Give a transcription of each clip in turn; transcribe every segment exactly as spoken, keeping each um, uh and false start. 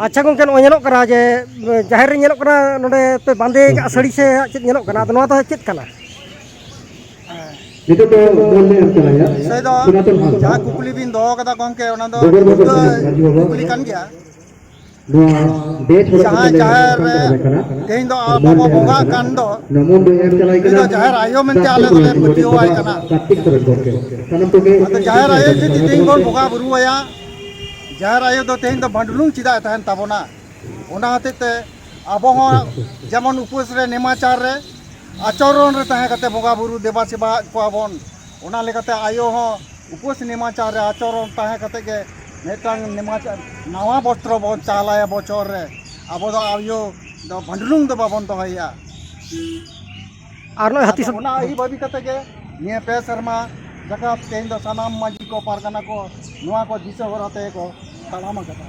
ᱟᱪᱪᱷᱟ ᱜᱚᱢᱠᱮ, ᱱᱚᱜᱼᱚᱭ ᱧᱮᱞᱚᱜ ᱠᱟᱱᱟ ᱡᱮ ᱡᱟᱦᱮᱨ ᱨᱮ ᱧᱮᱞᱚᱜ ᱠᱟᱱᱟ ᱱᱚᱰᱮ ᱯᱮ ᱵᱟᱸᱫᱮ ᱟᱠᱟᱫ ᱥᱟᱹᱲᱤ ᱥᱮ ᱪᱮᱫ ᱧᱮᱞᱚᱜ ᱠᱟᱱᱟ, ᱟᱫᱚ ᱱᱚᱣᱟ ᱫᱚ ᱪᱮᱫ ᱠᱟᱱᱟ? ᱱᱤᱛᱚᱜ ᱫᱚ ᱢᱩᱞ ᱞᱮ ᱮᱢ ᱪᱟᱞᱟᱭᱟ᱾ ᱥᱮ ᱫᱚ ᱥᱚᱱᱟᱛᱚᱱ ᱦᱟᱸᱥᱫᱟ, ᱡᱟᱦᱟᱸ ᱠᱩᱠᱞᱤ ᱵᱤᱱ ᱫᱚᱦᱚ ᱠᱟᱫᱟ ᱜᱚᱢᱠᱮ, ᱚᱱᱟ ᱫᱚ ᱵᱚᱜᱚᱨ ᱵᱚᱜᱚᱨ ᱡᱩᱫᱟᱹ ᱢᱟᱹᱡᱷᱤ ᱵᱟᱵᱟ, ᱠᱩᱠᱞᱤ ᱠᱟᱱ ᱜᱮᱭᱟ᱾ ᱱᱚᱣᱟ ᱵᱮᱪ ᱦᱚᱲ ᱡᱟᱦᱟᱸᱭ ᱠᱚᱞᱮ ᱡᱟᱦᱮᱨ ᱨᱮ ᱮᱢ ᱪᱟᱞᱟᱭ ᱠᱟᱱᱟ᱾ ᱛᱮᱦᱮᱧ ᱫᱚ ᱟᱨ ᱟᱵᱚ ᱢᱟᱹᱱ ᱵᱚ ᱞᱮ ᱮᱢ ᱵᱚᱸᱜᱟᱜ ᱠᱟᱱᱟ᱾ ᱠᱟᱱ ᱫᱚ, ᱱᱚᱣᱟ ᱢᱩᱞ ᱫᱚ ᱮᱢ ᱪᱟᱞᱟᱭ ᱩᱱᱤ ᱠᱟᱱᱟ᱾ ᱫᱚ ᱡᱟᱦᱮᱨ ᱟᱭᱳ ᱢᱮᱱᱛᱮ ᱜᱟᱛᱮ ᱟᱞᱮ ᱠᱚ ᱫᱚᱞᱮ ᱞᱟᱹᱜᱤᱫ ᱯᱟᱹᱛᱭᱟᱹᱣᱟᱭ ᱵᱚᱱ ᱠᱟᱱᱟ᱾ ᱜᱟᱛᱮ ᱠᱚᱨᱮ ᱜᱚᱢᱠᱮ᱾ ᱥᱟᱱᱟᱢ ᱠᱚᱜᱮ ᱟᱫᱚ ᱡᱟᱦᱮᱨ ᱟᱭᱳ ᱡᱩᱫᱤ ᱛᱮᱦᱮᱧ ᱵᱚᱱ ᱵᱚᱸᱜᱟ ᱵᱩᱨᱩᱣᱟᱭᱟ, ᱡᱟᱦᱮᱨ ᱟᱭᱳ ᱫᱚ ᱛᱮᱦᱮᱧ ᱫᱚ ᱵᱷᱟᱸᱰᱩᱞᱩᱝ ᱪᱮᱫᱟᱜ ᱮ ᱛᱟᱦᱮᱱ ᱛᱟᱵᱚᱱᱟ? ᱚᱱᱟ ᱦᱚᱛᱮᱡ ᱛᱮ ᱟᱵᱚ ᱦᱚᱸ ᱡᱮᱢᱚᱱ ᱩᱯᱟᱹᱥ ᱨᱮ, ᱱᱮᱢᱟᱪᱟᱨ ᱨᱮ, ᱟᱪᱚᱨᱚᱱ ᱨᱮ ᱛᱟᱦᱮᱸ ᱠᱟᱛᱮ ᱵᱚᱸᱜᱟ ᱵᱩᱨᱩ ᱫᱮᱵᱟ ᱥᱮᱵᱟᱣᱟᱜ ᱠᱚᱣᱟ ᱵᱚᱱ᱾ ᱚᱱᱟ ᱞᱮᱠᱟᱛᱮ ᱟᱭᱳ ᱦᱚᱸ ᱩᱯᱟᱹᱥ ᱱᱮᱢᱟᱪᱟᱨ ᱨᱮ ᱟᱪᱚᱨᱚᱱ ᱛᱟᱦᱮᱸ ᱠᱟᱛᱮ ᱜᱮ ᱢᱤᱫᱴᱟᱝ ᱱᱮᱢᱟᱪᱟᱨ, ᱱᱟᱣᱟ ᱵᱚᱥᱛᱨᱚ ᱵᱚᱱ ᱪᱟᱞᱟᱭᱟ ᱵᱚᱪᱷᱚᱨ ᱨᱮ᱾ ᱟᱵᱚ ᱫᱚ ᱟᱭᱳ ᱫᱚ ᱵᱷᱟᱸᱰᱩᱞᱩᱝ ᱫᱚ ᱵᱟᱵᱚᱱ ᱫᱚᱦᱚᱭᱮᱭᱟ᱾ ᱟᱨ ᱱᱚᱜᱼᱚᱭ ᱦᱟᱹᱛᱤ ᱟᱫᱚ ᱥᱟᱫᱚᱢ ᱚᱱᱟ ᱟᱹᱭ ᱵᱷᱟᱹᱵᱤ ᱠᱟᱛᱮ ᱜᱮ ᱱᱤᱭᱟᱹ ᱯᱮ ᱥᱮᱨᱢᱟ ᱡᱟᱠᱟᱛ ᱛᱮᱦᱮᱧ ᱫᱚ ᱥᱟᱱᱟᱢ ᱢᱟᱹᱡᱷᱤ ᱠᱚ, ᱯᱟᱨᱜᱟᱱᱟ ᱠᱚ ᱱᱚᱣᱟ ᱠᱚ ᱫᱤᱥᱟᱹ ᱦᱚᱨᱟ ᱛᱮᱜᱮ ᱠᱚ ᱛᱟᱲᱟᱢ ᱟᱠᱟᱫᱟ᱾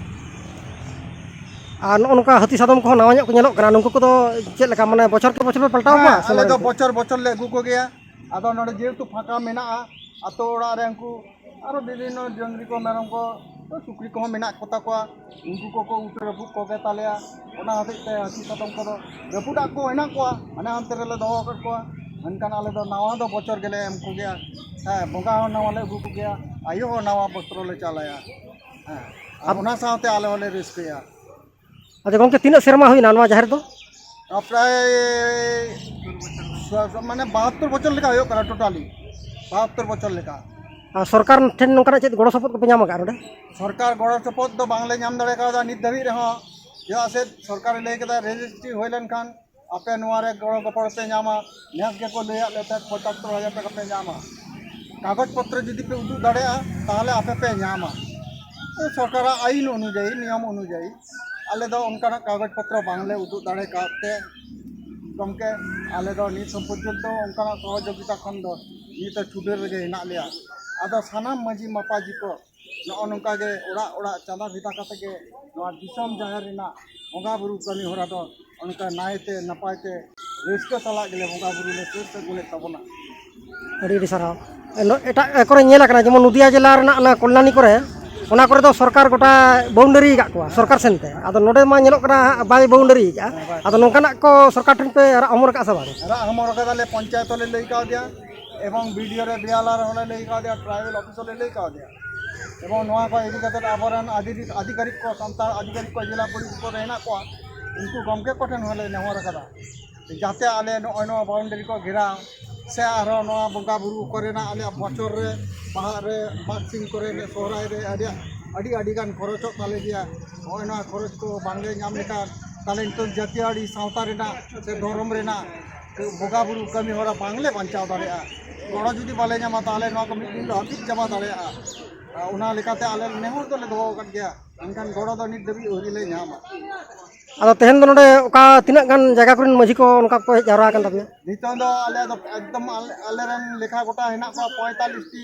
ᱟᱨ ᱱᱚᱜᱼᱚ ᱱᱚᱝᱠᱟ ᱦᱟᱹᱛᱤ ᱥᱟᱫᱚᱢ ᱠᱚᱦᱚᱸ ᱱᱟᱣᱟ ᱧᱚᱜ ᱠᱚ ᱧᱮᱞᱚᱜ ᱠᱟᱱᱟ, ᱱᱩᱠᱩ ᱠᱚᱫᱚ ᱪᱮᱫ ᱞᱮᱠᱟ, ᱢᱟᱱᱮ ᱵᱚᱪᱷᱚᱨ ᱠᱮ ᱵᱚᱪᱷᱚᱨ ᱯᱮ ᱯᱟᱞᱴᱟᱣ ᱦᱮᱸ, ᱠᱚᱣᱟ ᱥᱮ ᱟᱞᱮ ᱢᱟᱱᱮ ᱫᱚ ᱪᱮᱫ? ᱵᱚᱪᱷᱚᱨ ᱵᱚᱪᱷᱚᱨ ᱞᱮ ᱟᱹᱜᱩ ᱠᱚᱜᱮᱭᱟ᱾ ᱟᱫᱚ ᱱᱚᱰᱮ ᱡᱮᱦᱮᱛᱩ ᱯᱷᱟᱸᱠᱟ ᱢᱮᱱᱟᱜᱼᱟ, ᱟᱛᱳ ᱚᱲᱟᱜ ᱨᱮ ᱩᱱᱠᱩ ᱟᱨᱚ ᱵᱤᱵᱷᱤᱱᱱᱚ ᱰᱟᱹᱝᱨᱤ ᱠᱚ, ᱢᱮᱨᱚᱢ ᱠᱚ, ᱥᱩᱠᱨᱤ ᱠᱚᱦᱚᱸ ᱢᱮᱱᱟᱜ ᱠᱚᱛᱟ ᱠᱚᱣᱟ, ᱩᱱᱠᱩ ᱠᱚᱠᱚ ᱩᱴᱟᱹ ᱨᱟᱹᱯᱩᱫ ᱠᱚᱜᱮ ᱛᱟᱞᱮᱭᱟ᱾ ᱚᱱᱟ ᱦᱚᱛᱮᱡ ᱛᱮ ᱦᱟᱹᱛᱤ ᱥᱟᱫᱚᱢ ᱠᱚᱫᱚ ᱨᱟᱹᱯᱩᱫᱟᱜ ᱠᱚ ᱦᱮᱱᱟᱜ ᱠᱚᱣᱟ, ᱦᱟᱱᱮ ᱦᱟᱱᱛᱮ ᱨᱮᱞᱮ ᱫᱚᱦᱚ ᱟᱠᱟᱫ ᱠᱚᱣᱟ᱾ ᱢᱮᱱᱠᱷᱟᱱ ᱟᱞᱮ ᱫᱚ ᱱᱟᱣᱟ ᱫᱚ ᱵᱚᱪᱷᱚᱨ ᱜᱮᱞᱮ ᱮᱢ ᱠᱚᱜᱮᱭᱟ᱾ ᱦᱮᱸ, ᱵᱚᱸᱜᱟ ᱦᱚᱸ ᱱᱟᱣᱟ ᱞᱮ ᱟᱹᱜᱩ ᱠᱚᱜᱮᱭᱟ, ᱟᱭᱳ ᱦᱚᱸ ᱱᱟᱣᱟ ᱵᱚᱥᱛᱨᱚ ᱞᱮ ᱪᱟᱞᱟᱭᱟ᱾ ᱦᱮᱸ, ᱟᱨ ᱟᱵ- ᱚᱱᱟ ᱥᱟᱶᱛᱮ ᱟᱞᱮ ᱦᱚᱸᱞᱮ ᱨᱟᱹᱥᱠᱟᱹᱭᱟ᱾ ᱟᱪᱪᱷᱟ ᱜᱚᱢᱠᱮ, ᱛᱤᱱᱟᱹᱜ ᱥᱮᱨᱢᱟ ᱦᱩᱭᱱᱟ ᱱᱚᱣᱟ ᱡᱟᱦᱮᱨ ᱫᱚ? ᱟᱨ ᱯᱨᱟᱭ ᱥᱚ-, ᱢᱟᱱᱮ ᱵᱟᱦᱟᱛᱛᱳᱨ ᱵᱚᱪᱷᱚᱨ ᱞᱮᱠᱟ ᱦᱩᱭᱩᱜ ᱠᱟᱱᱟ, ᱴᱳᱴᱟᱞᱤ ᱵᱟᱦᱟᱛᱛᱳᱨ ᱵᱚᱪᱷᱚᱨ ᱞᱮᱠᱟ᱾ ᱟᱨ ᱥᱚᱨᱠᱟᱨ ᱴᱷᱮᱱ ᱱᱚᱝᱠᱟᱱᱟᱜ ᱪᱮᱫ ᱜᱚᱲᱚ ᱥᱚᱯᱚᱦᱚᱫ ᱠᱚᱯᱮ ᱧᱟᱢ ᱟᱠᱟᱫᱼᱟ ᱱᱚᱰᱮ? ᱥᱚᱨᱠᱟᱨ ᱜᱚᱲᱚ ᱥᱚᱯᱚᱦᱚᱫ ᱫᱚ ᱵᱟᱝᱞᱮ ᱧᱟᱢ ᱫᱟᱲᱮ ᱠᱟᱣᱫᱟ ᱱᱤᱛ ᱫᱷᱟᱹᱵᱤᱡ ᱨᱮᱦᱚᱸ᱾ ᱪᱮᱫᱟᱜ ᱥᱮ ᱥᱚᱨᱠᱟᱨᱮ ᱞᱟᱹᱭ ᱠᱮᱫᱟ, ᱨᱮᱡᱤᱥᱴᱨᱤ ᱦᱩᱭ ᱞᱮᱱᱠᱷᱟᱱ ᱟᱯᱮ ᱱᱚᱣᱟ ᱨᱮ ᱜᱚᱲᱚ ᱜᱚᱯᱚᱲ ᱯᱮ ᱧᱟᱢᱟ᱾ ᱱᱮᱥ ᱜᱮᱠᱚ ᱞᱟᱹᱭᱟᱫ ᱞᱮ ᱛᱟᱦᱮᱸᱫ ᱯᱚᱸᱪᱟᱛᱛᱳᱨ ᱦᱟᱡᱟᱨ ᱴᱟᱠᱟ ᱯᱮ ᱧᱟᱢᱟ, ᱠᱟᱜᱚᱡᱽ ᱯᱚᱛᱨᱚ ᱡᱩᱫᱤ ᱯᱮ ᱩᱫᱩᱜ ᱫᱟᱲᱮᱭᱟᱜᱼᱟ, ᱛᱟᱦᱚᱞᱮ ᱟᱯᱮ ᱯᱮ ᱧᱟᱢᱟ᱾ ᱥᱚᱨᱠᱟᱨᱟᱜ ᱟᱹᱭᱤᱱ ᱚᱱᱩᱡᱟᱭᱤ, ᱱᱤᱭᱚᱢ ᱚᱱᱩᱡᱟᱭᱤ ᱟᱞᱮ ᱫᱚ ᱚᱱᱠᱟᱱᱟᱜ ᱠᱟᱜᱚᱡᱽ ᱯᱚᱛᱨᱚ ᱵᱟᱝᱞᱮ ᱩᱫᱩᱜ ᱫᱟᱲᱮ ᱠᱟᱣᱫ ᱛᱮ, ᱜᱚᱢᱠᱮ, ᱟᱞᱮ ᱫᱚ ᱱᱤᱛ ᱦᱚᱸ ᱯᱚᱨᱡᱚᱱᱛᱚ ᱚᱱᱠᱟᱱᱟᱜ ᱥᱚᱦᱚᱡᱳᱜᱤᱛᱟ ᱠᱷᱚᱱ ᱫᱚ ᱱᱤᱛ ᱦᱚᱸ ᱪᱷᱩᱰᱟᱹᱨ ᱨᱮᱜᱮ ᱦᱮᱱᱟᱜ ᱞᱮᱭᱟ᱾ ᱟᱫᱚ ᱥᱟᱱᱟᱢ ᱢᱟᱹᱡᱷᱤ ᱢᱟᱯᱟᱡᱷᱤ ᱠᱚ ᱱᱚᱜᱼᱚ ᱱᱚᱝᱠᱟ ᱜᱮ ᱚᱲᱟᱜ ᱚᱲᱟᱜ ᱪᱟᱸᱫᱟ ᱵᱷᱮᱫᱟ ᱠᱟᱛᱮ ᱜᱮ ᱱᱚᱣᱟ ᱫᱤᱥᱚᱢ ᱡᱟᱦᱮᱨ ᱨᱮᱱᱟᱜ ᱵᱚᱸᱜᱟ ᱵᱩᱨᱩ ᱠᱟᱹᱢᱤ ᱦᱚᱨᱟ ᱫᱚ ᱚᱱᱠᱟ ᱱᱟᱭᱛᱮ ᱱᱟᱯᱟᱭ ᱛᱮ ᱨᱟᱹᱥᱠᱟᱹ ᱥᱟᱞᱟᱜ ᱜᱮᱞᱮ ᱵᱚᱸᱜᱟ ᱵᱩᱨᱩ ᱞᱮ ᱥᱟᱹᱛ ᱥᱟᱹᱜᱩᱱᱮᱫ ᱛᱟᱵᱚᱱᱟ᱾ ᱟᱹᱰᱤ ᱟᱹᱰᱤ ᱥᱟᱨᱦᱟᱣ᱾ ᱮᱱ-, ᱮᱴᱟᱜ ᱠᱚᱨᱮ ᱧᱮᱞ ᱟᱠᱟᱱᱟ, ᱡᱮᱢᱚᱱ ᱱᱚᱫᱤᱭᱟ ᱡᱮᱞᱟ ᱨᱮᱱᱟᱜ ᱚᱱᱟ ᱠᱚᱞᱞᱟᱱᱤ ᱠᱚᱨᱮ ᱚᱱᱟ ᱠᱚᱨᱮ ᱫᱚ ᱥᱚᱨᱠᱟᱨ ᱜᱚᱴᱟ ᱵᱟᱣᱩᱱᱰᱟᱨᱤ ᱟᱠᱟᱫ ᱠᱚᱣᱟ ᱥᱚᱨᱠᱟᱨ ᱥᱮᱱᱛᱮ᱾ ᱟᱫᱚ ᱱᱚᱰᱮ ᱢᱟ ᱧᱮᱞᱚᱜ ᱠᱟᱱᱟ ᱦᱟᱸᱜ ᱵᱟᱭ ᱵᱟᱣᱩᱱᱰᱟᱨᱤ ᱟᱠᱟᱫᱼᱟ᱾ ᱟᱫᱚ ᱱᱚᱝᱠᱟᱱᱟᱜ ᱠᱚ ᱥᱚᱨᱠᱟᱨ ᱴᱷᱮᱱ ᱯᱮ ᱨᱟᱜ ᱦᱚᱢᱚᱨ ᱟᱠᱟᱫᱼᱟ ᱥᱮ ᱵᱟᱝ? ᱨᱟᱜ ᱦᱚᱢᱚᱨ ᱟᱠᱟᱫᱟᱞᱮ, ᱯᱚᱧᱪᱟᱭᱮᱛ ᱦᱚᱸᱞᱮ ᱞᱟᱹᱭ ᱠᱟᱣᱫᱮᱭᱟ, ᱮᱵᱚᱝ ᱵᱤᱰᱤᱳ ᱨᱮ ᱵᱤᱭᱟᱞᱟᱨ ᱦᱚᱸᱞᱮ ᱞᱟᱹᱭ ᱠᱟᱣᱫᱮᱭᱟ, ᱴᱨᱟᱭᱵᱮᱞ ᱚᱯᱷᱤᱥ ᱦᱚᱸᱞᱮ ᱞᱟᱹᱭ ᱠᱟᱣᱫᱮᱭᱟ᱾ ᱮᱵᱚᱝ ᱱᱚᱣᱟ ᱠᱚ ᱤᱫᱤ ᱠᱟᱛᱮ ᱟᱵᱚᱨᱮᱱ ᱟᱹᱫᱤ- ᱟᱹᱫᱷᱤᱠᱟᱨᱤᱠ ᱠᱚ, ᱥᱟᱱᱛᱟᱲ ᱟᱹᱫᱷᱤᱠᱟᱨᱤᱠ ᱠᱚ ᱡᱮᱞᱟ ᱯᱚᱨᱤᱥᱚᱫ ᱨᱮ ᱦᱮᱱᱟᱜ ᱠᱚᱣᱟ, ᱩᱱᱠᱩ ᱜᱚᱢᱠᱮ ᱠᱚᱴᱷᱮᱱ ᱦᱚᱸᱞᱮ ᱱᱮᱦᱚᱨ ᱟᱠᱟᱫᱟ, ᱡᱟᱛᱮ ᱟᱞᱮ ᱱᱚᱜᱼᱚᱭ ᱱᱚᱣᱟ ᱵᱟᱣᱩᱱᱰᱟᱨᱤ ᱠᱚ ᱜᱷᱮᱨᱟᱣ ᱥᱮ ᱟᱨᱦᱚᱸ ᱱᱚᱣᱟ ᱵᱚᱸᱜᱟ ᱵᱩᱨᱩ ᱠᱚᱨᱮᱱᱟᱜ ᱟᱞᱮᱭᱟᱜ ᱵᱚᱪᱷᱚᱨ ᱨᱮ, ᱵᱟᱦᱟ ᱨᱮ, ᱢᱟᱜᱽ ᱥᱤᱢ ᱠᱚᱨᱮ, ᱥᱚᱦᱨᱟᱭ ᱨᱮ ᱟᱹᱰᱤ, ᱟᱹᱰᱤ, ᱟᱹᱰᱤ ᱜᱟᱱ ᱠᱷᱚᱨᱚᱪᱚᱜ ᱛᱟᱞᱮ ᱜᱮᱭᱟ᱾ ᱱᱚᱜᱼᱚᱭ ᱱᱚᱣᱟ ᱠᱷᱚᱨᱚᱪ ᱠᱚ ᱵᱟᱝᱞᱮ ᱧᱟᱢ ᱞᱮᱠᱷᱟᱱ ᱛᱟᱦᱞᱮ ᱱᱤᱛᱚᱝ ᱡᱟᱹᱛᱤᱭᱟᱹᱨᱤ ᱥᱟᱶᱛᱟ ᱨᱮᱱᱟᱜ ᱥᱮ ᱫᱷᱚᱨᱚᱢ ᱨᱮᱱᱟᱜ ᱵᱚᱸᱜᱟ ᱵᱩᱨᱩ ᱠᱟᱹᱢᱤ ᱦᱚᱨᱟ ᱵᱟᱝᱞᱮ ᱵᱟᱧᱪᱟᱣ ᱫᱟᱲᱮᱭᱟᱜᱼᱟ᱾ ᱜᱚᱲᱚ ᱡᱩᱫᱤ ᱵᱟᱞᱮ ᱧᱟᱢᱟ, ᱛᱟᱦᱞᱮ ᱱᱚᱣᱟ ᱠᱚ ᱢᱤᱫ ᱫᱤᱱ ᱫᱚ ᱦᱟᱹᱯᱤᱫ ᱪᱟᱵᱟ ᱫᱟᱲᱮᱭᱟᱜᱼᱟ᱾ ᱚᱱᱟ ᱞᱮᱠᱟᱛᱮ ᱟᱞᱮ ᱱᱮᱦᱚᱨ ᱫᱚᱞᱮ ᱫᱚᱦᱚ ᱟᱠᱟᱫ ᱜᱮᱭᱟ, ᱢᱮᱱᱠᱷᱟᱱ ᱜᱚᱲᱚ ᱫᱚ ᱱᱤᱛ ᱫᱷᱟᱹᱵᱤᱡ ᱟᱹᱣᱨᱤ ᱞᱮ ᱧᱟᱢᱟ᱾ ᱟᱫᱚ ᱛᱮᱦᱮᱧ ᱫᱚ ᱱᱚᱰᱮ ᱚᱠᱟ ᱛᱤᱱᱟᱹᱜ ᱜᱟᱱ ᱡᱟᱭᱜᱟ ᱠᱚᱨᱮᱱ ᱢᱟᱹᱡᱷᱤ ᱠᱚ ᱚᱱᱠᱟ ᱠᱚ ᱦᱮᱡ ᱡᱟᱣᱨᱟ ᱟᱠᱟᱱ ᱛᱟᱯᱮᱭᱟ? ᱱᱤᱛᱚᱝ ᱫᱚ ᱟᱞᱮ ᱫᱚ ᱮᱠᱫᱚᱢ ᱟᱞᱮ, ᱟᱞᱮᱨᱮᱱ ᱞᱮᱠᱷᱟ ᱜᱚᱴᱟ ᱦᱮᱱᱟᱜ ᱠᱚᱣᱟ, ᱯᱚᱸᱭᱛᱟᱞᱞᱤᱥ ᱴᱤ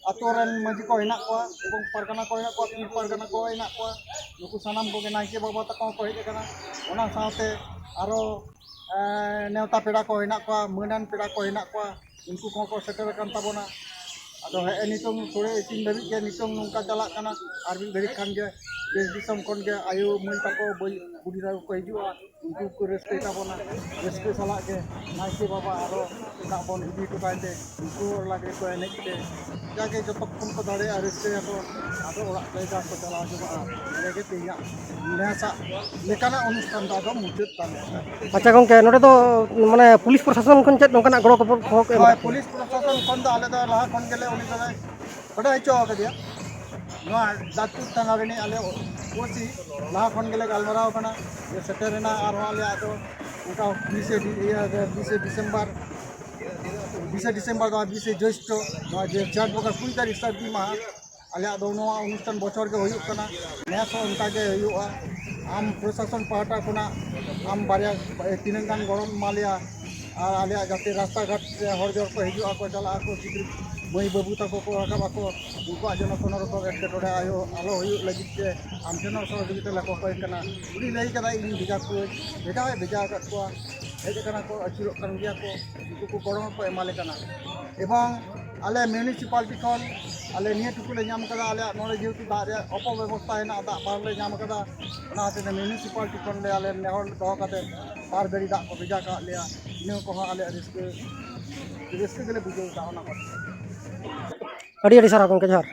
ᱟᱛᱳ ᱨᱮᱱ ᱢᱟᱹᱡᱷᱤ ᱠᱚ ᱦᱮᱱᱟᱜ ᱠᱚᱣᱟ ᱮᱵᱚᱝ ᱯᱟᱨᱜᱟᱱᱟ ᱠᱚ ᱦᱮᱱᱟᱜ ᱠᱚᱣᱟ, ᱯᱤᱲ ᱯᱟᱨᱜᱟᱱᱟ ᱠᱚ ᱦᱮᱱᱟᱜ ᱠᱚᱣᱟ᱾ ᱱᱩᱠᱩ ᱥᱟᱱᱟᱢ ᱠᱚᱜᱮ ᱱᱟᱭᱠᱮ ᱵᱟᱵᱟ ᱛᱟᱠᱚ ᱦᱚᱸᱠᱚ ᱦᱮᱡ ᱟᱠᱟᱱᱟ᱾ ᱚᱱᱟ ᱥᱟᱶᱛᱮ ᱟᱨᱚ, ᱮᱸ, ᱱᱮᱣᱛᱟ ᱯᱮᱲᱟ ᱠᱚ ᱦᱮᱱᱟᱜ ᱠᱚᱣᱟ, ᱢᱟᱹᱱᱟᱱ ᱯᱮᱲᱟ ᱠᱚ ᱦᱮᱱᱟᱜ ᱠᱚᱣᱟ᱾ ᱩᱱᱠᱩ ᱠᱚᱦᱚᱸ ᱠᱚ ᱥᱮᱴᱮᱨ ᱟᱠᱟᱱ ᱛᱟᱵᱚᱱᱟ᱾ ᱟᱫᱚ ᱦᱮᱸ ᱱᱤᱛᱚᱝ ᱥᱳᱲᱮ ᱤᱥᱤᱱ ᱫᱷᱟᱹᱵᱤᱡ ᱜᱮ ᱱᱤᱛᱚᱝ ᱱᱚᱝᱠᱟ ᱪᱟᱞᱟᱜ ᱠᱟᱱᱟ᱾ ᱟᱨ ᱢᱤᱫ ᱜᱷᱟᱹᱲᱤᱡ ᱠᱷᱟᱱ ᱜᱮ ᱫᱮᱥ ᱫᱤᱥᱚᱢ ᱠᱷᱚᱱ ᱜᱮ ᱟᱭᱳ ᱢᱟᱹᱭ ᱛᱟᱠᱚ, ᱵᱟᱹᱭ ᱵᱩᱰᱷᱤ ᱛᱟᱠᱚ ᱠᱚ ᱦᱤᱡᱩᱜᱼᱟ᱾ ᱩᱱᱠᱩ ᱠᱚ ᱨᱟᱹᱥᱠᱟᱹᱭ ᱛᱟᱵᱚᱱᱟ᱾ ᱨᱟᱹᱥᱠᱟᱹ ᱥᱟᱞᱟᱜ ᱜᱮ ᱱᱟᱭᱠᱮ ᱵᱟᱵᱟ ᱟᱨᱚ ᱫᱟᱜ ᱵᱚᱱ ᱤᱫᱤ ᱦᱚᱴᱚ ᱠᱟᱭ ᱛᱮ ᱩᱱᱠᱩ ᱦᱚᱸ ᱞᱟᱜᱽᱲᱮ ᱠᱚ ᱮᱱᱮᱡ ᱛᱮ ᱡᱟᱜᱮ ᱡᱚᱛᱚ ᱠᱷᱚᱱ ᱠᱚ ᱫᱟᱲᱮᱭᱟᱜᱼᱟ ᱨᱟᱹᱥᱠᱟᱹᱭᱟᱠᱚ᱾ ᱟᱫᱚ ᱚᱲᱟᱜ ᱡᱟᱭᱜᱟ ᱠᱚ ᱪᱟᱞᱟᱣ ᱡᱚᱝᱟᱜᱼᱟ᱾ ᱱᱚᱸᱰᱮ ᱜᱮ ᱛᱮᱦᱮᱧᱟᱜ ᱱᱮᱥᱟᱜ ᱞᱮᱠᱟᱱᱟᱜ ᱚᱱᱩᱥᱴᱷᱟᱱ ᱫᱚ ᱟᱫᱚ ᱢᱩᱪᱟᱹᱫ ᱛᱟᱞᱮᱭᱟ᱾ ᱟᱪᱪᱷᱟ ᱜᱚᱝᱠᱮ, ᱱᱚᱰᱮ ᱫᱚ ᱢᱟᱱᱮ ᱯᱩᱞᱤᱥ ᱯᱨᱚᱥᱟᱥᱚᱱ ᱠᱷᱚᱱ ᱪᱮᱫ ᱱᱚᱝᱠᱟᱱᱟᱜ ᱜᱚᱲᱚ ᱜᱚᱯᱚᱲ ᱠᱚ ᱮᱢ ᱦᱳᱭ, ᱠᱟᱫᱟ? ᱯᱩᱞᱤᱥ ᱯᱨᱚᱥᱟᱥᱚᱱ ᱠᱷᱚᱱ ᱫᱚ ᱟᱞᱮ ᱫᱚ ᱞᱟᱦᱟ ᱠᱷᱚᱱ ᱜᱮᱞᱮ ᱩᱱᱤ ᱫᱚᱞᱮ ᱵᱟᱰᱟᱭ ᱦᱚᱪᱚ ᱟᱠᱟᱫᱮᱭᱟ᱾ ᱱᱚᱣᱟ ᱫᱟᱜᱽᱯᱩᱨ ᱛᱷᱟᱱᱟ ᱨᱤᱱᱤᱡ ᱟᱞᱮ ᱳᱥᱤ ᱞᱟᱦᱟ ᱠᱷᱚᱱ ᱜᱮᱞᱮ ᱜᱟᱞᱢᱟᱨᱟᱣ ᱠᱟᱱᱟ ᱡᱮ ᱥᱮᱴᱮᱨ ᱨᱮᱱᱟᱜ ᱟᱨᱦᱚᱸ ᱟᱞᱮᱭᱟᱜ ᱫᱚ ᱚᱱᱠᱟ ᱵᱤᱥᱮ ᱰᱤ-, ᱤᱭᱟᱹ, ᱵᱤᱥᱮ ᱰᱤᱥᱮᱢᱵᱚᱨ, ᱵᱤᱥᱮ ᱰᱤᱥᱮᱢᱵᱚᱨ ᱫᱚ ᱵᱤᱥᱮ ᱡᱳᱥᱴᱚ, ᱱᱚᱣᱟ ᱡᱮ ᱪᱟᱸᱫ ᱵᱚᱸᱜᱟ ᱠᱩᱲᱤ ᱛᱟᱹᱨᱤᱠᱷ ᱥᱟᱹᱨᱫᱤ ᱢᱟᱦᱟ ᱟᱞᱮᱭᱟᱜ ᱫᱚ ᱱᱚᱣᱟ ᱚᱱᱩᱥᱴᱷᱟᱱ ᱵᱚᱪᱷᱚᱨ ᱜᱮ ᱦᱩᱭᱩᱜ ᱠᱟᱱᱟ᱾ ᱱᱮᱥ ᱦᱚᱸ ᱚᱱᱠᱟ ᱜᱮ ᱦᱩᱭᱩᱜᱼᱟ᱾ ᱟᱢ ᱯᱨᱚᱥᱟᱥᱚᱱ ᱯᱟᱦᱴᱟ ᱠᱷᱚᱱᱟᱜ ᱟᱢ ᱵᱟᱨᱭᱟ, ᱛᱤᱱᱟᱹᱜ ᱜᱟᱱ ᱜᱚᱲᱚᱢ ᱮᱢᱟ ᱞᱮᱭᱟ, ᱟᱨ ᱟᱞᱮᱭᱟᱜ ᱡᱟᱛᱮ ᱨᱟᱥᱛᱟ ᱜᱷᱟᱴ ᱨᱮ ᱦᱚᱲ ᱡᱚᱲ ᱠᱚ ᱦᱤᱡᱩᱜ ᱟᱠᱚ, ᱪᱟᱞᱟᱜ ᱟᱠᱚ, ᱜᱤᱫᱽᱨᱟᱹ ᱢᱟᱹᱭ ᱵᱟᱹᱵᱩ ᱛᱟᱠᱚ ᱠᱚ ᱨᱟᱠᱟᱵ ᱟᱠᱚ, ᱩᱱᱠᱩᱣᱟᱜ ᱡᱮᱱᱚ ᱠᱳᱱᱳ ᱨᱚᱠᱚᱢ ᱮᱴᱠᱮᱴᱚᱬᱮ ᱟᱭᱳ ᱟᱞᱚ ᱦᱩᱭᱩᱜ ᱞᱟᱹᱜᱤᱫ ᱛᱮ ᱟᱢ ᱴᱷᱮᱱ ᱦᱚᱸ ᱥᱚᱦᱚᱡᱳᱜᱤᱛᱟ ᱞᱮ ᱠᱚᱠᱚᱭ ᱠᱟᱱᱟ᱾ ᱩᱱᱤ ᱞᱟᱹᱭ ᱠᱟᱫᱟᱭ, "ᱤᱧ ᱵᱷᱮᱡᱟ ᱠᱚᱣᱟᱹᱧ", ᱵᱷᱮᱡᱟ ᱦᱚᱸᱭ ᱵᱷᱮᱡᱟ ᱟᱠᱟᱫ ᱠᱚᱣᱟ, ᱦᱮᱡ ᱟᱠᱟᱱᱟ ᱠᱚ, ᱟᱹᱪᱩᱨᱚᱜ ᱠᱟᱱ ᱜᱮᱭᱟ ᱠᱚ, ᱩᱱᱠᱩ ᱠᱚ ᱜᱚᱲᱚ ᱦᱚᱸᱠᱚ ᱮᱢᱟᱞᱮ ᱠᱟᱱᱟ᱾ ᱮᱵᱚᱝ ᱟᱞᱮ ᱢᱤᱭᱩᱱᱤᱥᱤᱯᱟᱞᱤᱴᱤ ᱠᱷᱚᱱ ᱟᱞᱮ ᱱᱤᱭᱟᱹ ᱴᱩᱠᱩ ᱞᱮ ᱧᱟᱢ ᱠᱟᱫᱟ, ᱟᱞᱮᱭᱟᱜ ᱱᱚᱰᱮ ᱡᱮᱦᱮᱛᱩ ᱫᱟᱜ ᱨᱮᱭᱟᱜ ᱚᱯᱚᱵᱮᱵᱚᱥᱛᱟ ᱦᱮᱱᱟᱜᱼᱟ, ᱫᱟᱜ ᱵᱟᱝᱞᱮ ᱧᱟᱢ ᱠᱟᱫᱟ, ᱚᱱᱟ ᱦᱚᱛᱮᱡ ᱛᱮ ᱢᱤᱭᱩᱱᱤᱥᱤᱯᱟᱞᱴᱤ ᱠᱷᱚᱱ ᱞᱮ ᱟᱞᱮ ᱱᱮᱦᱚᱨ ᱫᱚᱦᱚ ᱠᱟᱛᱮ ᱵᱟᱨ ᱜᱟᱹᱰᱤ ᱫᱟᱜ ᱠᱚ ᱵᱷᱮᱡᱟ ᱠᱟᱜ ᱞᱮᱭᱟ᱾ ᱤᱱᱟᱹ ᱠᱚᱦᱚᱸ ᱟᱞᱮᱭᱟᱜ ᱨᱟᱹᱥᱠᱟᱹ, ᱨᱟᱹᱥᱠᱟᱹ ᱜᱮᱞᱮ ᱵᱩᱡᱷᱟᱹᱣ ᱮᱫᱟ ᱚᱱᱟ ᱠᱚ᱾ ᱟᱹᱰᱤ ᱟᱹᱰᱤ ᱥᱟᱨᱦᱟᱣ ᱜᱚᱢᱠᱮ, ᱡᱚᱦᱟᱨ᱾